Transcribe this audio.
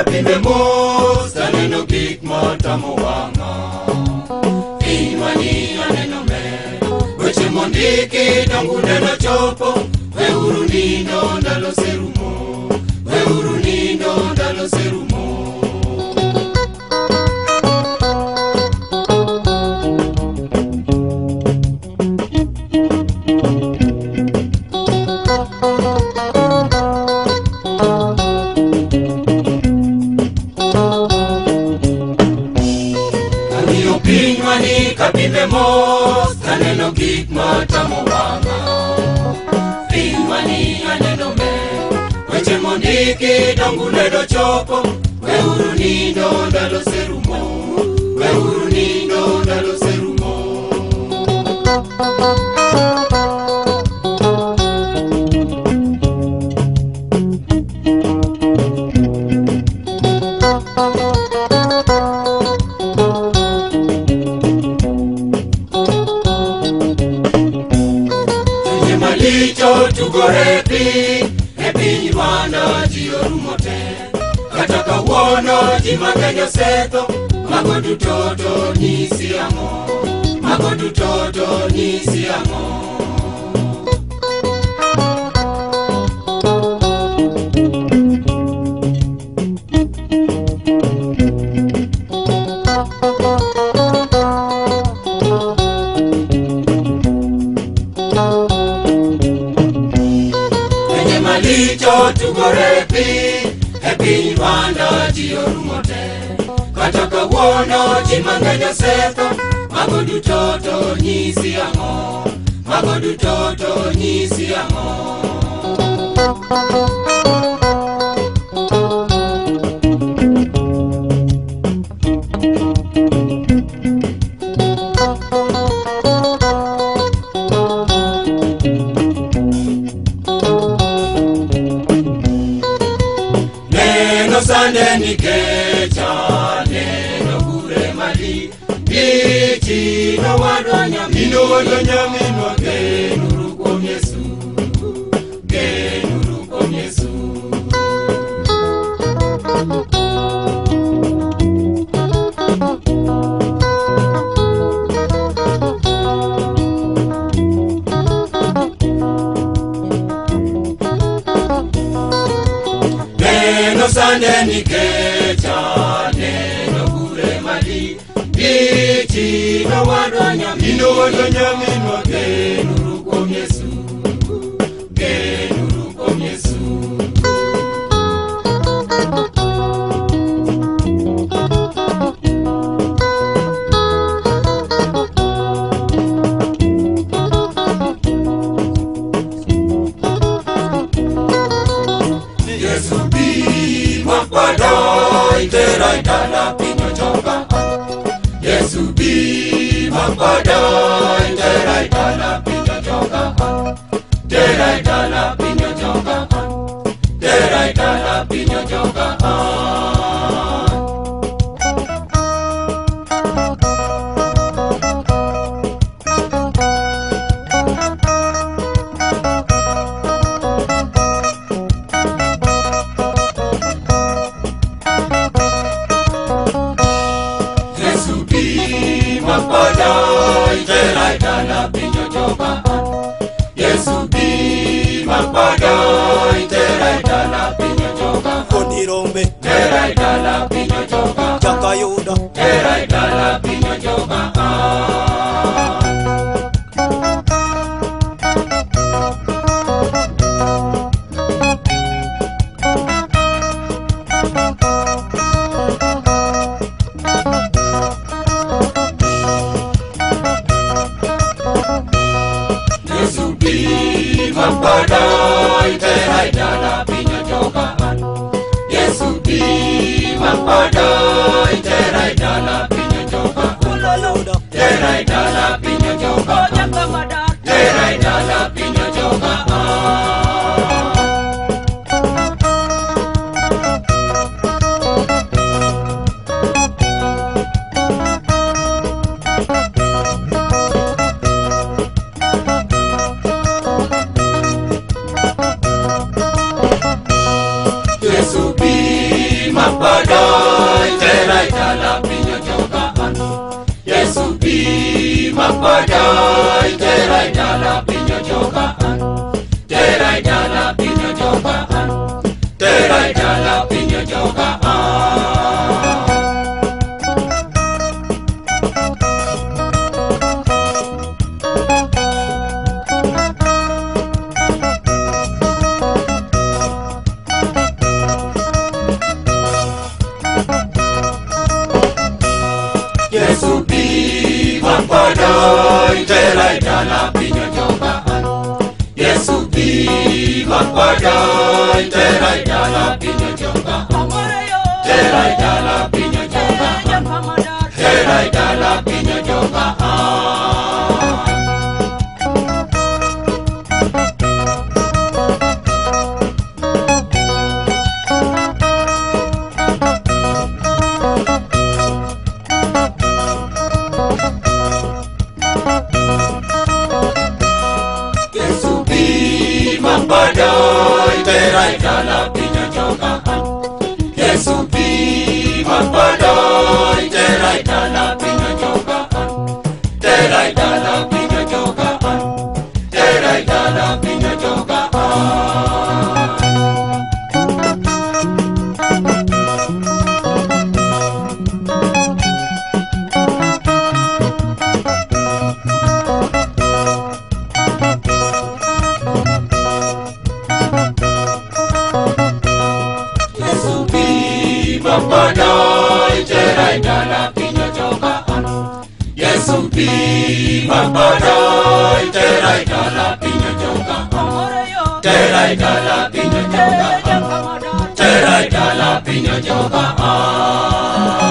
Kapime mos taneno gik matamo wang'a. Pinywa ni aneno ber, weche mondiki dongu neno chopo. Weuru nindo ndalo serumo, weuru nindo ndalo serumo. Ang'iyo pinywa ni kapime mos taneno gik matamo wang'a. Pinywa ni aneno ber, weche mondiki dongu neno chopo. Weuru nindo ndalo serumo, weuru nindo ndalo serumo. Chunje malicho tugore piny, e piny Rwanda ji orumo te. Kata kawuono ji mang'eny osetho, mago duto to nyisi ang'o? Mago duto to nyisi ang'o? Chunje malicho tugore piny, e piny Rwanda ji orumo te. Kata kawuono ji mang'eny osetho, mago duto to nyisi ang'o? Mago duto to nyisi ang'o? Neno sande nikecha, neno kure mali, ichi nowadwa nyaminwa, genuru kuom Yesu, genuru kuom Yesu. Neno sande nikecha, neno kure mali, ichi nowadwa nyaminwa, genuru kuom Yesu, genuru kuom Yesu. Yesu bi makwado itera idala piny ochoka. Yesu bi makwado itera idala piny ochoka. Tera idala piny ochoka. Tera idala piny ochoka. Yesu bi makwado itera idala piny ochoka. Yesu bi makwado itera idala piny ochoka. Onirombe Tera idala piny ochoka. Jakayuda Tera idala piny ochoka. Yesu bi makwado itera idala piny ochoka. Yesu bi makwado itera idala piny ochoka. Yuda Tera idala piny ochoka. Tera idala piny ochoka. mapada tera e dala piny ojoga an tera e dala piny ojoga an tera e dala piny ojoga an. Yesu bi mapada tera e dala piny ojoga an Yesu bi mapada tera e dala piny ojoga an tera e dala piny ojoga an tera e dala piny ojoga an. Yesu bi mapada tera e dala piny ojoga an Yesu bi mapada tera e dala piny ojoga an tera e dala piny ojoga an tera e dala piny ojoga an. Yesu bi mapada tera e dala piny ojoga an Yesu bi mapada tera e dala piny ojoga an tera e dala piny ojoga an tera e dala piny ojoga an.